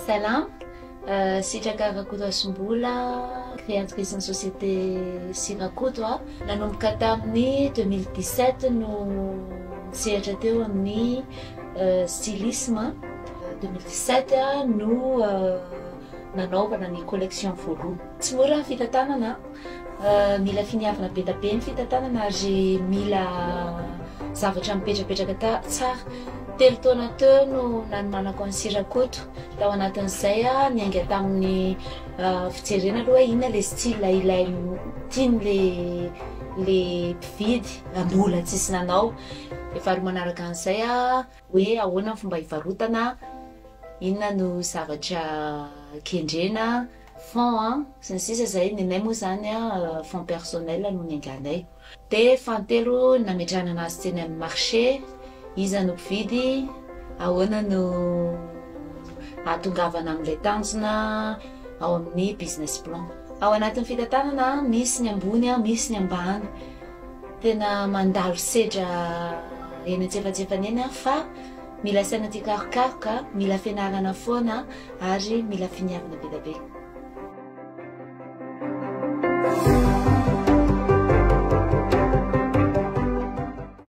Salama, Sitraka Rakotoasombola, créatrice ny société Sirakoto aho. Nanomboka tamin'ny 2017 no nisehatra teo amin'ny stylisme. 2017 no nanaovana ny collection voalohany. Tsy mora ny fitantanana, mila finiavana be dia be ny fitantanana ary mila zavatra mipetrapetraka tsara. 3 taona teo no nanomanako an'i Sirakoto. Tao anatin'izay aho niainga tamin'ny fijerena aloha hoe inona ilay style ilay tian'ilay ilay mpividy mbola tsisy nanao. Dia faharoa manaraka an'izay aho hoe ahoana ny fomba hivarotana, inona no zavatra kendrena, fonds sy ny sisa izay. Ny anay moa izany fonds personnel no niainganay. Dia fahatelo nametrahana anazy teny amin'ny marché, iza no mpividy, ahoana no ahatongavana amin'ilay tanjona ao amin'ny business plan. Ao anatin'ny fitantanana misy ny ambony, misy ny ambany, tena mandalo sedra eny antsefatsefany eny fa mila saina tia karokaroka, mila fianarana foana ary mila finiavana be dia be.